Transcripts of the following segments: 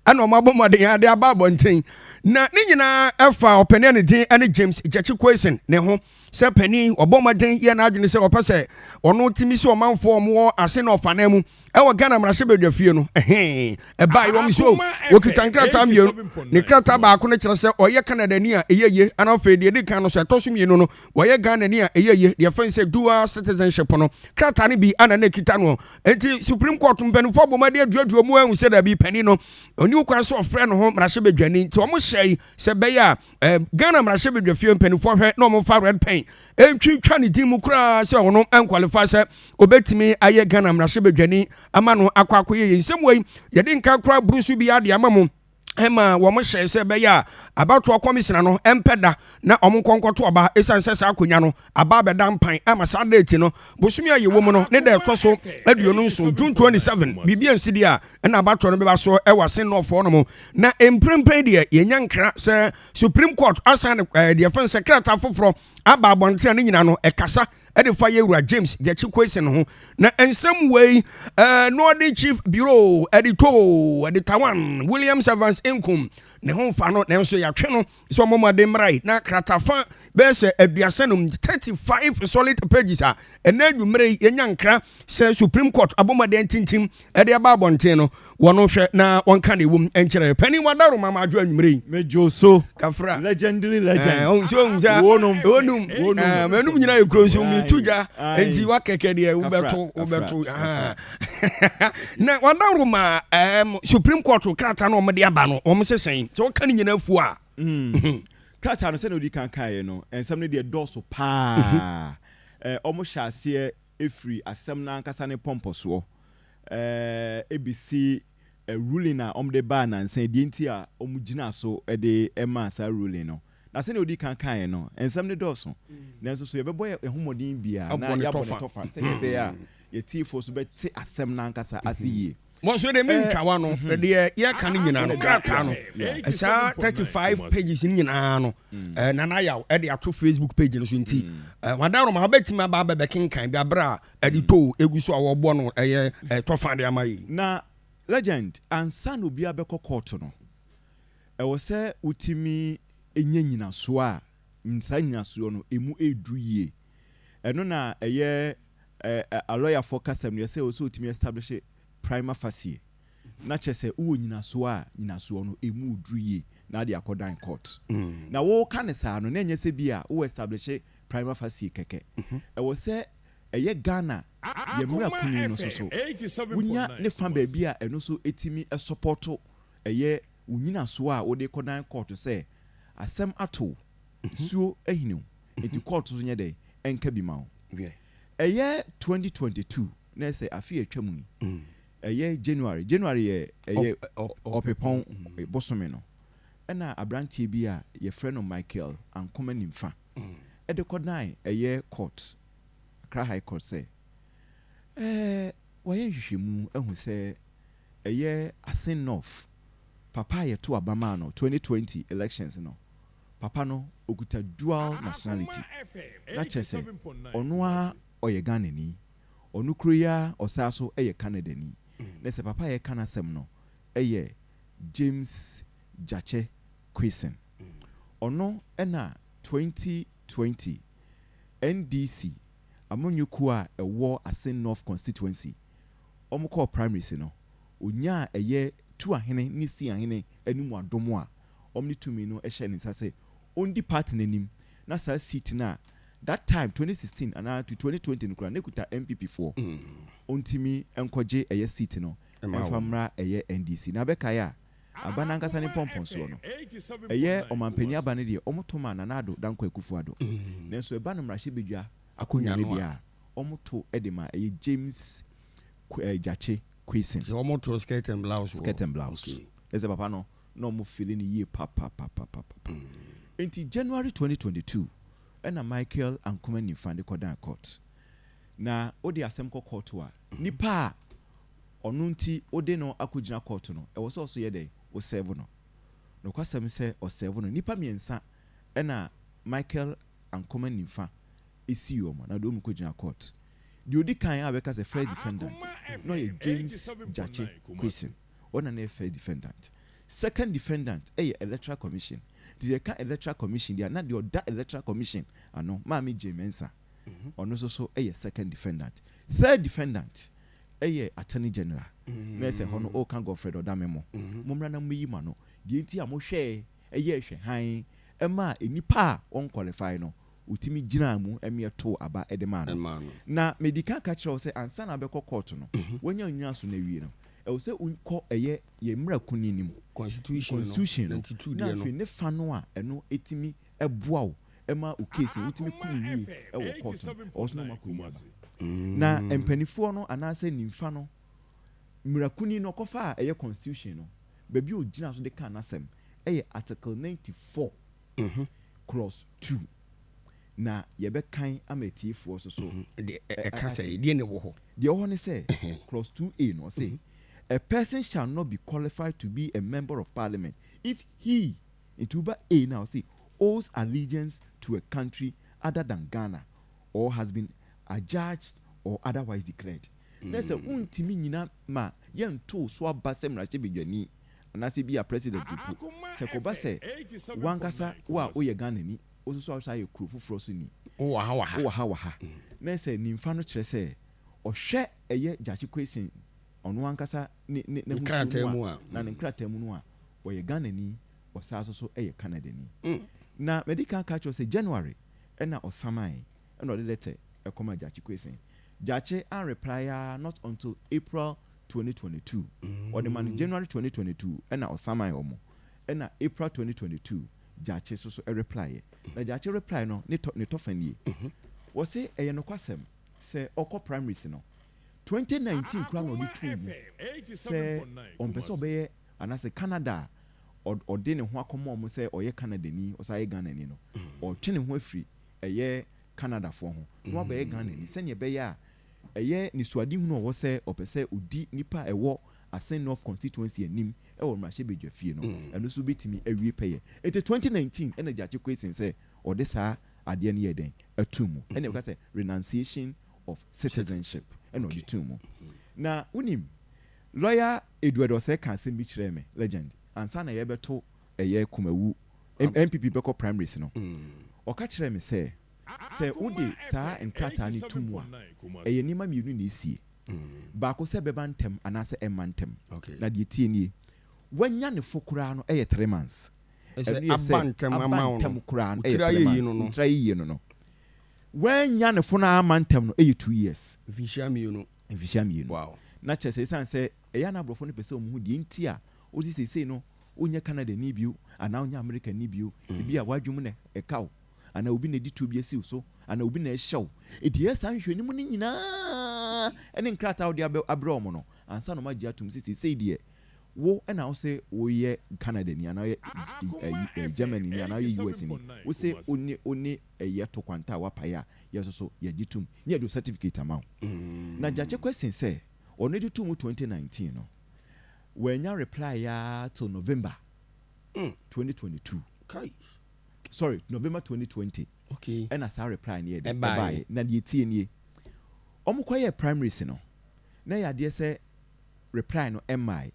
Ɛna wɔn abɔ mmɔden ade aba abɔnten. Na ne nyinaa ɛfa ɔpanin a ne din ɛne James Gyakye Quayson ne ho sɛ panin ɔbɔ mmɔden yɛ n'adwene sɛ ɔpɛ sɛ ɔno tumi si ɔmanfoɔ wɔn wɔ ase na ɔfa nan mu ɛwɔ Ghana mmarahyɛbadwa fie no. Ɛhee ɛbaa yi wɔn so wɔkita nkrataa mmienu. Ne krataa baako no kyerɛ sɛ ɔyɛ Canadani a ɛyɛ yie, ɛna afei deɛ ɛdi kan no so ɛtɔ so mmienu no wɔyɛ Ghanani a ɛyɛ yie, deɛ fɛn sɛ dual citizenship no krataa no bi ana na ɛkita no. Enti Supreme Court mpanimfoɔ abɔ mmɔden aduadua mu ahu sɛ dabi, panin no ɔni kwan sɛ ɔfrɛ ne ho mmarahyɛbadwani. Nti wɔn hyɛe sɛ ɛbɛyɛ a eh, Ghana mmarahyɛbadwafie mpanimfoɔ hwɛ na wɔn fa red pen ntwitwa ne din mu koraa sɛ ɔno nkwalify sɛ obetumi ayɛ Ghana mmarahyɛbadwani ama no akɔ akɔyɛ yɛ nsɛm wei. Yɛde nka koraa buru so bi ade ama mo ɛma wɔn hyɛɛ sɛ ɛbɛyɛ a abatoɔ kɔmisina no mpɛ da na wɔn nkɔ nkɔto aba, ɛsiane sɛ saa akonnwa no aba abɛda mpan ama saa date no, bosome a yɛwɔ mu no ne da ɛtɔ so 27, June 27, biribi ansi deɛ a ɛna abatoɔ no bɛba so ɛwɔ Asen North no mu. Na mprempren deɛ yɛnya nkra sɛ Supreme Court asan deɛ fɛn sɛ krataa foforɔ aba abɔnten a ne nyinaa no ɛkasa ɛde fa yɛwura James Gyakye Quayson ho. Na nsɛm wei Northern Chief Bureau editor editor 1 Williams Evans Nkum ne ho mfa no, nanso yɛatwe no sɛ ɔmo mmɔden mmra yi na kratafa bɛyɛ sɛ 35, 35 solid pages a ɛnɛ anwummerɛ yi yɛnya nkra sɛ Supreme Court abɔmmɔden tintim ɛde aba abɔnten no, wɔno hwɛ na wɔnka ne ɛwom nkyerɛ. Panin, wadaro ma maadwo anwummerɛ yi. Mejo so. Kafra. Legendary legend. Ɔhu sɛ ɔhu sɛ Wonum. Wonum. Wonum. Manum nyinaa yɛ kuro nso metu gya. Enti wakɛkɛ deɛ wobɛto Kafra, wobɛto. Kafra. Na wadaro ma Supreme Court krataa no wɔde aba no, wɔn sesɛn sɛ wɔka ne nyinaa fuo a. Krataa no, sɛdeɛ odi kan kaeɛ no, nsɛm no deɛ dɔɔso paa. Ɔmo hyɛ aseɛ efiri asɛm no ankasa ne pɔmpɔsoɔ ebisi ruling a ɔmo de baa nansa deɛ nti a ɔmo gyina so de ɛmaa saa ruling no. Na sɛdeɛ odi kan kaeɛ no, nsɛm no dɔɔso, nanso so yɛbɛbɔ yɛn ho mmɔden biara na Abɔ ne yɛabɔ ne tɔfa. tɔfa sɛdeɛ ɛbɛyɛ a yɛtiefoɔ so bɛte asɛm no ankasa ase yie. Wɔn so de mi ntwawa no deɛ yɛka no nyinaa no, krataa no saa 35 pages no nyinaa no, Nana Yaw ɛde ato Facebook page no so, nti wadaro ma wobɛtumi aba abɛbɛkenkan bi aberɛ a ɛde to egu so a wɔbɔ no ɛyɛ tɔfa de ama yi. Na legend, ansa na obiara bɛkɔ court no, ɛwɔ sɛ wotumi nya nyinasoɔ a saa nyinasoɔ no emu eduru yie. Ɛno na ɛyɛ alɔyafoɔ kasɛm no yɛ sɛ ɛwɔ sɛ wotumi establish prima facie, na kyerɛ sɛ wowɔ nyinasoɔ a nyinasoɔ no emu duru yie na ade akɔdan court. Na wɔka ne saa no, na ɛnyɛ sɛ bi a wowɔ establish prima facie kɛkɛ, ɛwɔ sɛ ɛyɛ Ghana yɛ mmara kuni no so so wonya ne fa baabi a ɛno nso ɛtumi ɛsupporto ɛyɛ wo nyinasoɔ a wode kɔdan court sɛ asɛm ato suo ahini wo, nti court so nyɛ dɛn ɛnka bi ma wo. Ɛyɛ 2022 na ɛsɛ afe a atwa mu yi, ɛyɛ January, January yɛ ɛyɛ ɔpepɔn bosome no, ɛna aberanteɛ bi a yɛfrɛ no Michael Ankoma Nimfa ɛde kɔdan ɛyɛ court, Accra High Court, sɛ wɔyɛ nhwehwɛmu ahu sɛ ɛyɛ Assin North papa a yɛto aba maa no 2020 elections no, papa no okuta dual nationality, na kyerɛ sɛ ɔno a ɔyɛ Ghanani, ɔno kuro yi a ɔsaa so yɛ Canadani. Na sɛ papa a yɛka n'asɛm no ɛyɛ James Gyakye Quayson. Ɔno ɛna 2020 NDC amanyɔkuo a ɛwɔ Assin North constituency, wɔn kɔɔ primaries no, onyaa ɛyɛ tu ahene ne si ahene anim adom a wɔn de tumi no hyɛ ne nsa sɛ ɔndi party n'anim. Na saa seat no a that time 2016 anaa to 2020 no kora ne kuta NPP foɔ, ɔntumi nkɔgye ɛyɛ seat no ɛmfa mmra ɛyɛ NDC. Na abɛkae a aba n'ankasa ne pɔmpɔnsoɔ no, ɛyɛ ɔmanpanin aba no deɛ, ɔmo to ma Nana Addo Dankwa Akufo Addo, nanso ɛba no mmarahyɛbadwa akonnwa no deɛ a, ɔmo to de ma ɛyɛ James Gyakye Quayson. Sɛ ɔmo to skirt and blouse. Skirt and blouse. Ɛsɛ papa no na ɔmo fili ne yie papapapapa. Nti January 2022 ɛna Michael Ankoma Nimfa de kɔdan court. Na wode asɛm kɔ court a, nipa a ɔno nti wode no akɔgyina court no, ɛwɔ sɛ ɔso yɛ dɛ ɔserve no. Nokwasɛm sɛ ɔserve no nipa mmiɛnsa ɛna Michael Ankoma Nimfa esi wɔn na de wɔn kɔgyina court. Deɛ odi kan a bɛka sɛ first defendant na ɔyɛ James Gyakye Quayson, ɔna na yɛ first defendant. Second defendant yɛ Electoral Commission. Nti sɛ yɛka Electoral Commission deɛ a, na deɛ ɔda Electoral Commission ano, Maame Jane Mensah, ɔno nso so yɛ second defendant. Third defendant yɛ Attorney General. Na ɛsɛ hɔ no ɔreka Godfred Odamemo. Mommra na mommeyi mo ano. Deɛ nti a mohwɛɛ yɛɛ hwɛ hann maa nnipa a wɔnqualify no, wɔtumi gyinaa mu meɛ too aba de maa no. Na medi kan ka kyerɛɛ wo sɛ ansa na wobɛkɔ kɔɔto no, woanya wo nnyinaso no awie no, ɛwɔ sɛ wokɔ ɛyɛ yɛn mmara kunini no mu, Constitution no, na afei ne fa no a ɛno tumi boa wo ma wo case no wotumi ko no yie wɔ kɔɔto no, ɛwɔ so na wɔakɔyi aba. Na mpanifoɔ no anaasɛ nimfa no, mmara kunini no ɔkɔfa a ɛyɛ Constitution no, baabi a ɔgyina so de kaa n'asɛm yɛ Article 94 clause 2. Na yɛbɛkan ama atiefoɔ nso so. Deɛ ɛka sɛ, deɛ na ɛwɔ hɔ? Deɛ ɛwɔ hɔ ne sɛ, clause 2A no, ɔse, A person shall not be qualified to be a member of parliament if he, nti woba A no a, ɔse, owes allegiance to a country other than Ghana or has been adjudged or otherwise declared. Na sɛ wontumi nyina ma yɛnto wo so aba sɛ mmarahyɛbadwani anaasɛ bi a president mpo, sɛ kɔba sɛ w'ankasa wo a woyɛ Ghanani, wo nso so a wosan yɛ kuro foforɔ so ni, Wowɔ ha wɔ ha. wowɔ ha wɔ ha, na sɛ nimfa no kyerɛ sɛ ɔhwɛ ɛyɛ Gyakye Quayson ɔno ankasa ne ne Ne n'ahosuo krataa mu mu a, a. na ne nkrataa mu no a, ɔyɛ Ghanani, ɔsan nso so yɛ Canadani. Na madi kan aka akyerɛ wo sɛ January na ɔsamae na ɔde lɛtɛ kɔmaa Gyakye Quayson. Gyakye anreply ara not until April 2022. Ɔde ma no January 2022 na ɔsamae wɔn, ɛna April 2022 Gyakye nso so replyɛ. Na Gyakye reply no ne tɔ ne tɔfa nie. Wɔse ɛyɛ nokwasɛm sɛ ɔkɔ primaries no, 2019 koraa na ɔde too mu sɛ ɔmpɛ sɛ ɔbɛyɛ anaasɛ Canada a ɔde ne ho akɔma wɔn sɛ ɔyɛ Canadani ɔsan yɛ Ghanani no, ɔretwe ne ho afiri ɛyɛ Canadafoɔ ho na wabɛyɛ Ghanani sɛdeɛ ɛbɛyɛ a ɛyɛ nisuadehunu a ɔwɔ sɛ ɔpɛ sɛ ɔdi nnipa a ɛwɔ Asen North Constituency anim wɔ mmarahyɛbadwafie no, ɛno nso bɛtumi awie pɛyɛ. Nti 2019 na Gyakye Quayson sɛ ɔde saa adeɛ no yɛɛ dɛn? Ɛtoo mu. Ɛna yɛbɛka sɛ renunciation of citizenship ɛna ɔde too mu. Na wonim, lawyer Edward Osei ka asɛm bi kyerɛɛ me, legend, ansa na yɛrebɛto ɛyɛ Kumawu, NPP bɛkɔ primaries no, ɔka kyerɛɛ me sɛ, sɛ wode saa nkrataa no to mu a, ɛyɛ nneɛma mmienu na ɛsie. Baako sɛ ɛbɛba ntɛm anaasɛ ɛmma ntɛm. Na deɛ ɛtie nie, woanya ne fo koraa no ɛyɛ 3 months. Ɛsɛ Ɛno yɛ aba sɛ ntɛm aba ama wo no. ntɛm koraa no Wo ɛyɛ tiri 3 ayɛ yie months. no Wo no. tiri ayɛ yie no no. Woannya ne fo no amma ntɛm no ɛyɛ 2 years. Mfinhyia 2. Mfinhyia 2. Na kyerɛ sɛ ɛsiane sɛ ɛyɛ a na aborɔfo no pɛ sɛ wɔn hu deɛ nti a wosi seesei no wonyɛ Canadani bio anaa wonyɛ Amerikani bio. Ebi a w'adwene mu na ɛka wo anaa obi na ɛde tuo bi asi wo so anaa obi na ɛhyɛ wo. Enti ɛyɛ saa nhwehwɛnimu no nyinaa ne nkrataa a wode abrɛ wɔn no ansa na wɔagye atom sɛ seesei deɛ wo na wose woyɛ Canadani anaa woyɛ Germany ni anaa woyɛ US ni. Wose wone wone ɛyɛ to kwanta a woapae a yɛn nso so yɛgye tom ne yɛde wo certificate ama wo. Na Gyakye Quayson sɛ ɔno de too mu 2019 no, wannya reply ara till November 2022. Kai. Sorry, November 2020. Ɛna saa reply no yɛ dɛ Ɛbaeɛ. ɛbaeɛ. Na deɛ ɛtie nie, wɔn kɔyɛɛ primaries no, na ɛyɛ adeɛ sɛ reply no ɛmmae.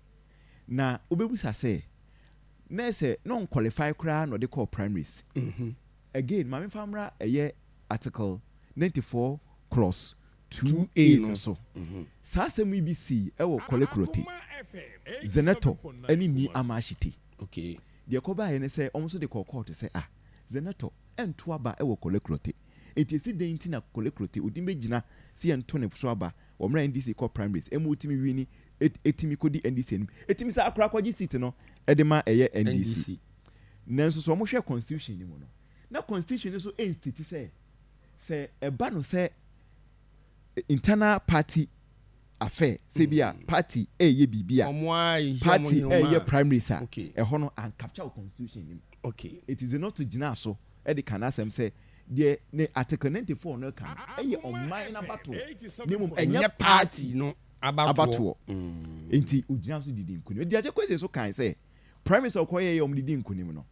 Na wobɛbisa sɛ, na ɛsɛ na ɔnqualify koraa na ɔde kɔɔ primaries. Again, ma memfa mmra ɛyɛ Article 94 clause 2A no so. Saa asɛm yi bi sii ɛwɔ Korle Klottey, Zanetor ɛne Nii Amaa Ashitey. Deɛ ɛkɔbaeɛ ne sɛ wɔn nso de kɔɔ kɔɔto sɛ ah, Zanetor ɛnto aba ɛwɔ Korle Klottey. Enti esi dɛn nti na Korle Klottey odin bɛgyina sɛ yɛnto ne so aba wɔ mmerɛ a NDC kɔ primaries ɛma ɔtumi wini ɛtumi kɔdi NDC anim ɛtumi saa koraa kɔgye seat no ɛde ma ɛyɛ NDC. Nanso sɛ wɔhwɛ constitution no mu no, na constitution no so ɛnstate sɛ sɛ ɛba no sɛ internal party affair, sɛ bi a party ɛyɛ biribi a Ɔmo a yɛ party ɔmo nneɛma ɛyɛ a- primaries a ɛhɔ no ancapture wɔ constitution no mu. It is not to gyina so ɛde ka n'asɛm sɛ deɛ ne Article 94 no ka no ɛyɛ ɔman n'abatoɔ ne mmom ɛnyɛ Ɛnyɛ party no abatoɔ. Abatoɔ. Nti ogyina so didi nkunim. Gyakye Quayson so kan sɛ primaries a ɔkɔyɛ yɛ ɔmo didi nkunim no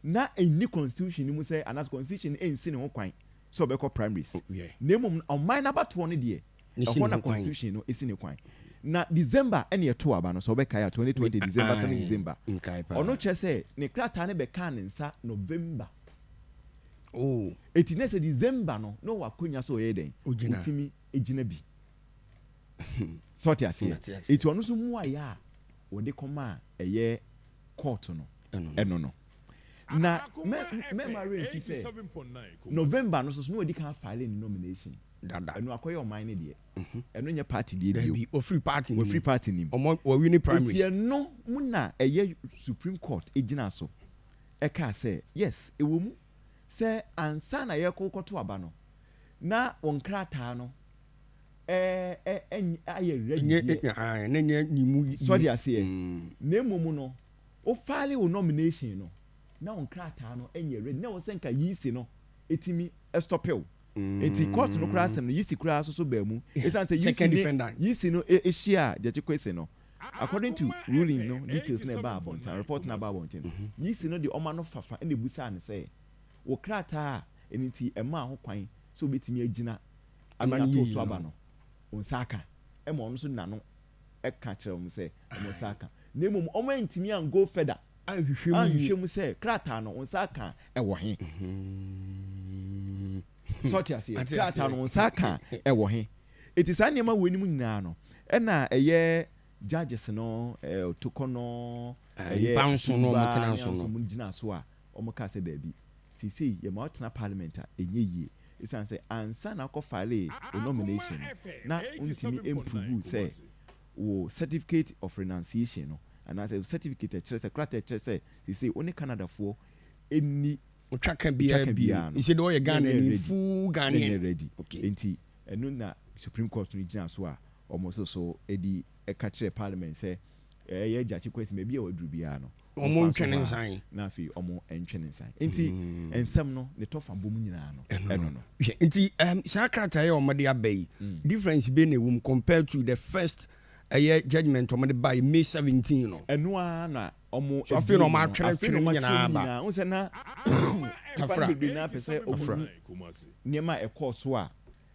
na ɛnni constitution no mu sɛ anaasɛ constitution no ɛnsi ne ho kwan sɛ ɔbɛkɔ primaries, na mmom ɔman n'abatoɔ no deɛ Ne si ɛhɔ ne na ho kwan. Constitution no esi ne kwan. Na December ɛna yɛtoo aba no, sɛ wobɛkae a, 2020 December, 7 December. Nkae paa. Ɔno kyerɛ sɛ ne krataa no bɛkaa ne nsa November. Oh. Eti na sɛ December no, na ɔwɔ akonya sɛ ɔyɛ dɛn? Ogyina. Otumi gyina bi. Sɛ ɔte aseɛ? Mate aseɛ. Eti ɔno nso mmuaeɛ a wɔde kɔmaa ɛyɛ court no, Ɛno no. ɛno no. Na mɛ mɛma werɛ mfi sɛ November no nso so na wadi kan afile ne nomination. Dada. Ɛno akɔyɛ ɔman no deɛ. Ɛno nyɛ party deɛ bio. Dabi, ofiri party no mu. Wafiri party no mu. Ɔmo wɔwi ne primaries. Eti ɛno mu na ɛyɛ Supreme Court gyina so ɛkaa sɛ yes, ɛwɔ mu sɛ ansa na yɛrekɔ kɔto aba no na wɔn nkrataa no ɛɛ ɛ ɛ ayɛ ready Nye deɛ. ae, na nyɛ ne mu yi. Sɔde aseɛ. Na mmom no, wo file wo nomination no na wo nkrataa no nyɛ ready na ɛwɔ sɛ nka EC no ɛtumi stop wo. Nti court no koraa asɛm no EC koraa nso so baa mu. Ɛsiane sɛ EC Second ne defendant. EC no hyia Gyakye Quayson no, according to ruling no details na ɛbaa abɔnten, report no aba abɔnten no, EC no de ɔma no fafa ɛna ɛbusaa no sɛ, wo krataa a ɛno nti ɛmaa ho kwan sɛ wobɛtumi agyina Ama ama no ato yiyi so aba no. no, wo nsa aka? Ɛma ɔno nso de n'ano ka kyerɛɛ wɔn sɛ wɔn nsa aka. Na mmom wɔn antumi an go further Anhwehwɛ mu yie. anhwehwɛ mu sɛ krataa no wo nsa aka a ɛwɔ he. Sɛ ɔte aseɛ? Ate Krataa aseɛ. no wo nsa aka a ɛwɔ he. Eti saa nneɛma wei nom nyinaa no ɛna ɛyɛ judges no, Otokɔnɔ, ɛyɛ Nnipa nson no a Atuba wɔtena ne so no. Ansom gyinaa so a wɔkaa sɛ daabi, seesei yɛma wotena parliament a ɛnyɛ yie esiane sɛ ansa na wokɔ file wo nomination no na wontumi mprove sɛ wo certificate of renunciation no anaasɛ wo certificate a ɛkyerɛ sɛ krataa a ɛkyerɛ sɛ seesei wo ne Canadafoɔ nni Twaka biara twaka bio. biara no Nse de ɔyɛ na ɛnyɛ Ghanani, ready. full Na Ghanaian. ɛnyɛ ready. Okay. Enti ɛno na Supreme Court no gyina so a wɔn nso so de ka kyerɛɛ parliament sɛ ɛyɛ Gyakye Quayson baabi a waduru biara no Wɔn wɔmfa nso ntwe ne hɔ a nsan. na afei wɔn ntwe ne nsan. Enti nsɛm no ne tɔfa bom nyinaa no ɛno no. Hwɛ, nti saa krataa yi a wɔde aba yi, difference bɛn na ɛwɔ mu compared to the first ɛyɛ judgement a wɔde baeɛ May 17 no? Ɛno ara na wɔn So afei na abue wɔn mu no, afei atwerɛtwerɛ na ne wɔn nyinaa atwerɛ ne aba. nyinaa. Wohu sɛ na nnipa no Kafra. bebree no ara pɛ sɛ wɔn Kafra. hu nneɛma a ɛkɔɔ so a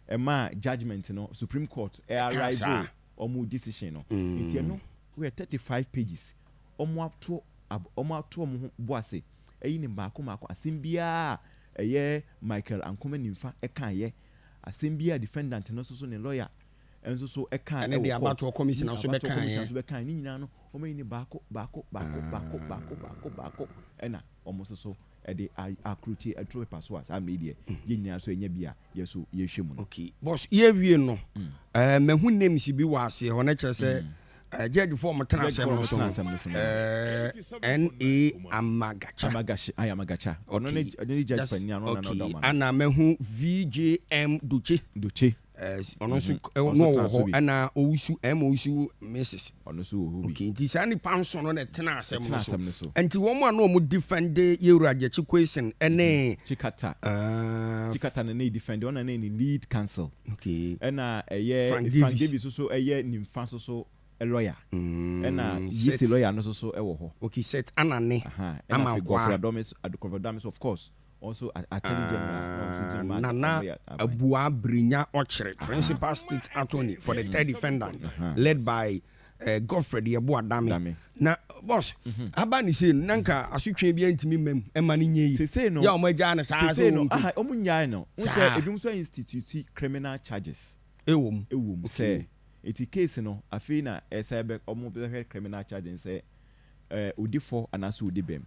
ɛmaa judgement no Supreme Court Ɛkaa arrive saa. wɔn decision no. Nti ɛno woyɛ 35 pages wɔn ato ab wɔn ato wɔn ho bo ase ayi no mmaako mmaako asɛm biara a ɛyɛ Michael Ankomah Nimfa ɛkaeɛ, asɛm biara a defendant no nso so ne lawyer nso so ɛkaa Ɛne deɛ ɛwɔ court abatoɔ commissioner ne nso abatoɔ bɛkaeɛ. commissioner nso bɛkaeɛ ne nyinaa no wɔn ayi no baako baako baako baako baako baako baako ɛna wɔn nso so ɛde akrukye aturo pepa so a saa mmerɛ yi deɛ yɛn nyinaa nso anya bi a yɛn nso yɛhwɛ mu no. Okay boss yɛwie no ɛɛ mahu names bi wɔ aseɛ hɔ na kyerɛ sɛ ɛɛ judge foɔ a wɔtena asɛm no so no ɛɛ N.A. Amagacha. Amagashi ayi Amagacha ɔno ne ɔno ne judge Just panin a ɔno na na ɔda okay ɔma no. ana mahu VJM Doche. Doche. Ɔno nso Ɔno na nso ɔwɔ tena so hɔ bi. ɛna Owusu M Owusu Mrs. Ɔno nso wɔ hɔ bi. Okay nti saa nipa nson no na ɛtena asɛm Ɛtena no so. asɛm no so. Nti wɔn a na wɔn defend Yewura Gyakye Quayson ɛne. Chikata. Ah. Chikata na na defend ɔno na na ne lead counsel. Okay. Ɛna ɛyɛ Frank Frank Davis. Davis nso ɛyɛ nimfa nso so lawyer. Ɛna Seth. Yisi lawyer no nso so ɛwɔ hɔ. Okay Seth Anane. Aha. Ɛna afei Amankwaa. Godfrey Adomes Godfrey Adomes of course ɔnso attorney general na ɔnso gyina mu Nana ɔno yɛ aban. Abua Brinya Okyere, principal state attorney for the third defendant, led by Godfred Yeboah Dame. Dame. Na boss, aba ne sei no, na nka asotwe biara ntumi mma mu ɛma no nyɛ yi. Sesei no, Yɛ a wɔn agyaa no saa sɛ sesei no, wɔn nku. aha, wɔn nnyae no. Wohu sɛ Saa. ebinom nso institute criminal charges. Ɛwɔ mu. Ɛwɔ mu Okay. sɛ, nti case no, afei na ɛsɛ bɛ, wɔn bɛhwɛ criminal charges no sɛ eh, odi fɔ anaasɛ odi bɛm.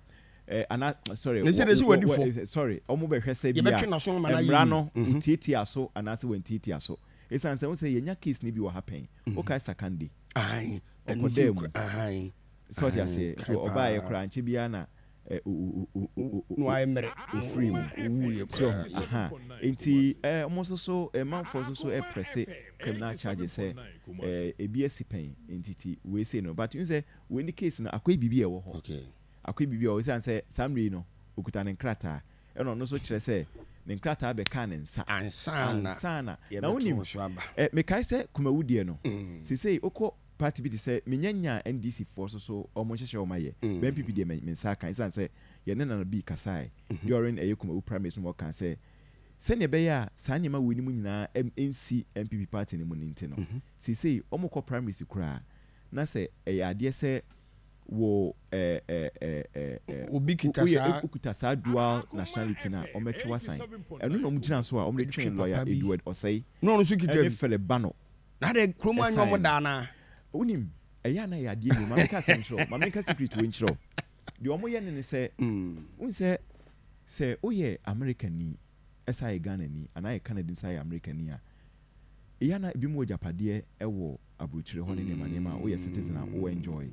Eh, ana, sorry, Ɛsɛ dɛ sɛ wadi fɔ. sorry, wɔn bɛhwɛ sɛ bi a Yɛbɛtwe n'aso ama no ayɛ mmara yie. no, otiatia so anaasɛ wantiatia so. Esiane sɛ, wohu sɛ yɛnya case no bi wɔ ha pɛn. Wokae Sakande? Ae, ɛno Ɔkɔdaa nso mu. kura, ae. Sɛ ɔte aseɛ, Ae, nti ɔbaeɛ paa. koraa, ankyɛ biara na eh, o, o, o, o, o, Na wayɛ mmerɛ. Ofiri mu. Owuiɛ So, koraa. aha. Nti, eh, wɔn nso so, eh, manfoɔ nso so ɛprɛse criminal charges sɛ, eh, ebi asi pɛn, nti ti wei sei no. But, wohu sɛ, wei ne case no, akɔyɛ biribi a ɛwɔ hɔ. Okay. Akɔyɛ biribi a ɛwɔ hɔ, esiane sɛ saa mmerɛ yi no, okuta ne nkrataa. Ɛna ɔno nso kyerɛ sɛ ne nkrataa bɛkaa ne nsa. Ansa na Ansa na. Na yɛbɛto wonim, wo so aba. eh, mekae sɛ Kumawu deɛ no, seesei wokɔ party bi te sɛ, menya nyaa NDC foɔ nso so wɔn nhyehyɛɛ wɔn ayɛ, but NPP deɛ me, me nsa aka, esiane sɛ yɛne Nana Bii kasaeɛ during ɛyɛ Kumawu primaries no ma ɔkaa sɛ, Sɛnea ɛbɛyɛ a saa nneɛma wei no mu nyinaa nsi NPP party no mu no nti no, seesei wɔkɔ primaries koraa na sɛ ɛyɛ adeɛ sɛ wo ɛ ɛ ɛ ɛ ɛ Obi kita woyɛ saa wokuta saa dual nationality no a, wɔbɛtwe wo asan. Ɛno na wɔgyina so a wɔde Ɛtwe twee papa lawyer bi. Edward Osei Na ɔno nso kita ɛne bi. Philip Bano Na adɛn, kurom anyɛ ɛsan wɔn no. da anaa? Wonim, ɛyɛ a na ɛyɛ adeɛ bio. Ma menka asɛm nkyerɛ wo. Ma menka secret wei nkyerɛ wo. Deɛ wɔyɛ no ne sɛ, wohu sɛ, sɛ woyɛ Amerikani san yɛ Ghanani anaa yɛ Canadani san yɛ Amerikani a, ɛyɛ a na ebinom wɔ agyapadeɛ wɔ aburokyire hɔ ne nneɛma nneɛma a woyɛ citizen a wo enjoy.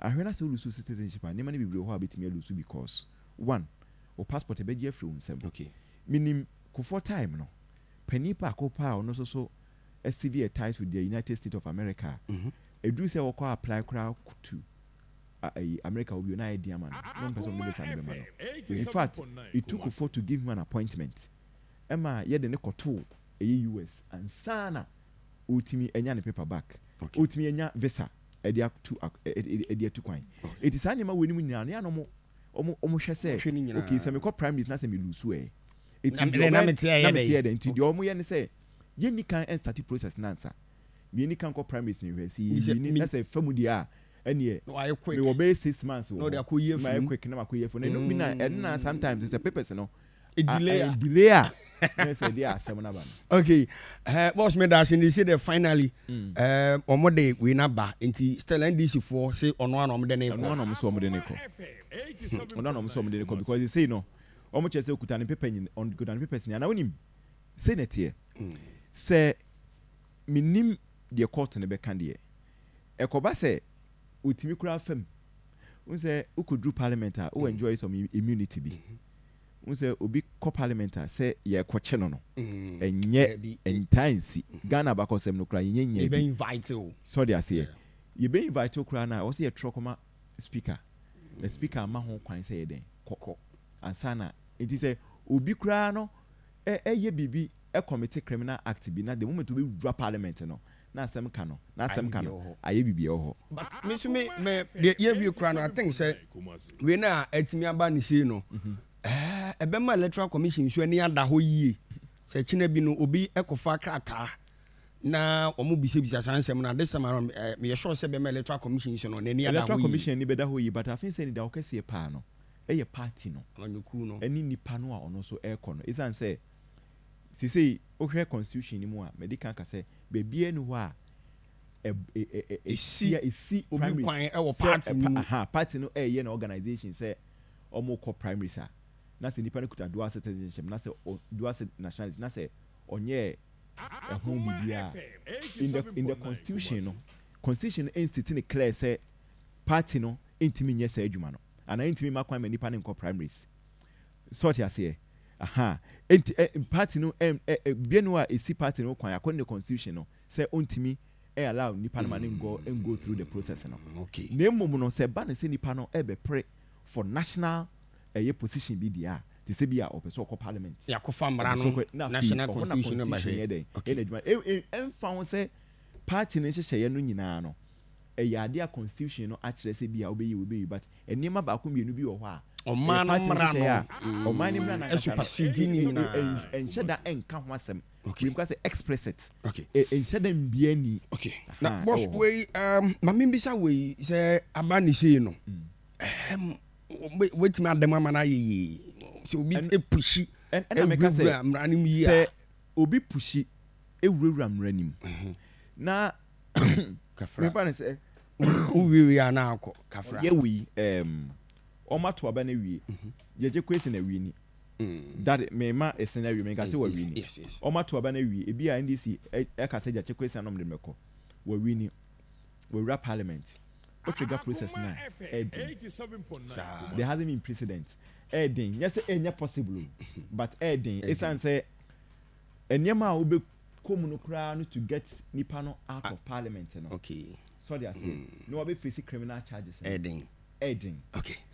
Ahwɛ na sɛ wo lose wo citizenship a, nneɛma no bebree wɔ hɔ a wobɛtumi a lose because one, wo passport ɛbɛgye afiri wo nsam. Menim Kufuor time no, panin baako paa a ɔno nso so sever ties with the United States of America a, ɛduru sɛ ɔkɔ apply koraa to ayi America hɔ bio na ayɛ den ama no na ɔmpɛ sɛ ɔmo de visa no bɛma no. In fact, it took Kufuor to give him an appointment ɛma yɛde no kɔtoo ɛyɛ US ansa na ɔretumi anya ne paper back, ɔretumi anya visa ɛde atu ɛde atu kwan. Eti saa nneɛma wei nom nyinaa no yɛ a na ɔmo ɔmo ɔmo hwɛ sɛ okay sɛ mekɔ primaries na sɛ me lose ɛ. Eti deɛ ɔbɛyɛ na mete yɛ dɛn nti deɛ ɔmo yɛ ne sɛ yɛnni kan ɛnstarte process no ansa. Yɛnni kan kɔ primaries no nhwɛ sɛ yɛ wini na sɛ ɛfa mu deɛ a ɛneɛ mewɔ bɛyɛ 6 months wɔ hɔ mayɛ quick na makɔ yi afiri mu. Ɛno bi na ɛno na sometimes sɛ papers no delay a delay a na sɛ ɛde asɛm no aba no. Okay, boss, me da ase ne sɛ de finally ɔmo de wei na ba nti still NDC foɔ se ɔno ana ɔmo de ne kɔ. Ɔno ana ɔmo sɛ ɔmo de ne kɔ, ɔno ana ɔmo sɛ ɔmo de ne kɔ because sei no ɔmo kyerɛ sɛ okuta ne paper nyin, ɔkuta ne papers nyinaa. Na wonim sei na ɛteɛ sɛ menim deɛ court no bɛka deɛ ɛkɔba sɛ otumi koraa fam n sɛ wokɔduru parliament a wo enjoy some immunity bi n sɛ obi kɔ parliament a sɛ yɛkɔkye no no ɛnyɛ ɛntaa nsi. Ghana abakɔsɛm no koraa yɛnyɛ nya bi yɛbɛ invite o. Sɔde aseɛ yɛbɛ invite wo koraa na ɛwɔ sɛ yɛtrɔ kɔma speaker na speaker ama ho kwan sɛ yɛdɛn kɔ ansa na nti sɛ obi koraa no ɛyɛ biribi, ɛcommit criminal act bi na the moment obi wura parliament no na asɛm ka no na asɛm ka no ayɛ biribi ɛwɔ hɔ. But me nso me deɛ yɛ wie koraa no, I think sɛ wei na ɛtumi aba ne sei no ɛbɛma Electoral Commission nso ani ada hɔ yie sɛ kyena bi no obi ɛkɔfa krataa na wɔn bisabisa saa nsɛm no ade sɛm around. Meyɛ sure sɛ bɛma Electoral Commission so no n'ani ada Electoral hɔ yie. Commission ni bɛda hɔ yie, but afei sɛ nida hɔ kɛseɛ paa no ɛyɛ party no amanyɔkuo no ɛne nipa no a ɔno nso ɛrekɔ no, ɛsiane sɛ sisei wohwɛ constitution no mu a mɛdi kan ka sɛ beebi ni hɔ a esi esi obi primaries kwan ɛwɔ sɛ party no mu. Aha, party no ɛyɛ na organisation sɛ ɔmo kɔ primaries a na sɛ nipa no kuta dual citizenship na sɛ dual nationality na sɛ ɔnyɛ ɛho biribiara in the constitution no, constitution no ɛnstate ne clear sɛ party no ntumi nyɛ saa adwuma no anaa ntumi ma kwan ma nipa no nkɔ primaries. Sɔɔte aseɛ aha, nti party no ɛ ɛ ɛ bia no a esi party no kwan according to the constitution no sɛ ɔntumi allow nipa no ma ne ngo through the process no. Na mmom no sɛ ba ne sɛ nipa no ɛbɛpere for national ɛyɛ position bi deɛ a te sɛ bi a ɔpɛ sɛ ɔkɔ parliament, yɛakɔfa mmara ɔpɛ sɛ no na afei national ɔhɔ na constitution no constitution bɛhwɛ yɛ dɛn ɛyɛ n'adwuma. Ɛmfa ho sɛ party no nhyehyɛeɛ no nyinaa no ɛyɛ adeɛ a constitution no akyerɛ sɛ bi a wobɛyi, but nneɛma baako mmienu bi wɔ hɔ a ɔman no party mmara nhyehyɛeɛ a no ɔman no mmara no ankasa no ɛsupersede ne nyinaa. Ɛnhyɛ da ɛnka ho asɛm. Wei ka sɛ explicit ɛnhyɛ da mbia ni. Okay, na Aha, boss, ɛwɔ hɔ. Wei maame mbisa wei sɛ aba ne sei no wetumi adam ama no ayɛ yie sɛ obi epush ɛna meka sɛ ewurawura mmara no mu yie sɛ a obi push ewurawura mmara nim na kafra mefa ne sɛ wowie a na akɔ kafra. Yɛ wei ɔmo ato aba no awie, Gyakye Quayson awie ni that mema ɛsɛn awie, menka sɛ wawie ni. Ɔmo ato aba no awie, ebi a NDC ɛka sɛ Gyakye Quayson anom de mɛkɔ wawie ni, wawura parliament, o trigger process na ɛɛden. There hasn't been precedent. Ɛɛden, nyɛ sɛ ɛnyɛ possible o, but ɛɛden esan sɛ nneɛma a wobɛkɔ mu no koraa no to get nipa no out of parliament no sɔde aseɛ na wabɛ face criminal charges no ɛɛden. Ɛɛden.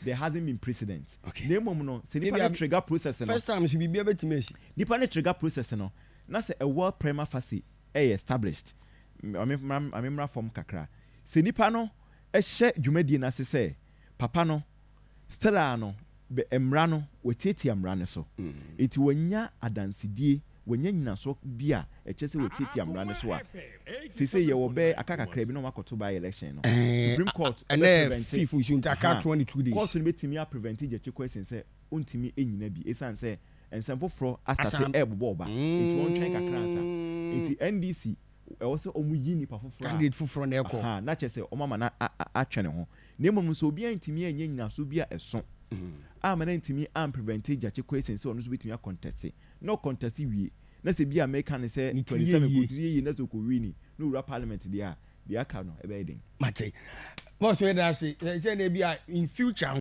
There hasn't been precedent. Na emom no sɛ nipa Maybe no trigger process no first time so biribiara bɛtumi asi. Nipa no trigger process no na sɛ ɛwɔ prima facie ɛyɛ established, ame mmra fam kakra, sɛ nipa no ɛhyɛ dwumadie n'ase sɛ papa no still a no Bɛ mmara no, wɔatiatia mmara no so. Enti wɔanya adansedie, wɔanya nyinasoɔ bi a ɛkyerɛ sɛ wɔatiatia mmara no so a, seesei yɛwɔ bɛyɛ aka kakra bi na wɔakɔto by election no. Supreme Court ɛnɛ bɛ-prevent. Fifth nso nti aka 22 days. Court no bɛtumi aprevent Gyakye Quayson sɛ ɔntumi nnyina bi ɛsiane sɛ nsɛm foforɔ astate ɛrebobɔ ɔba. Enti wɔntwɛn kakra ansa. Enti NDC ɛwɔ sɛ wɔyi nipa foforɔ a Candidate foforɔ na ɛkɔ. Aha, na kyerɛ sɛ wɔama no atwɛn ne ho. Na mmom no sɛ obiara ntumi anyɛ nyinasoɔ bi a ɛso amma no antumi amprevente Gyakye Quayson sɛ ɔno nso bɛtumi akɔntɛste, na ɔkɔntɛste wie, na sɛ bi a meka no sɛ Ne tiri yɛ 27 yie. kɔtiri yɛ yie na sɛ ɔkɔwini na ɔwura parliament deɛ a, deɛ aka no ɛbɛyɛ den. Mate. Boss, yɛda ase. Sɛ na ebi a in future.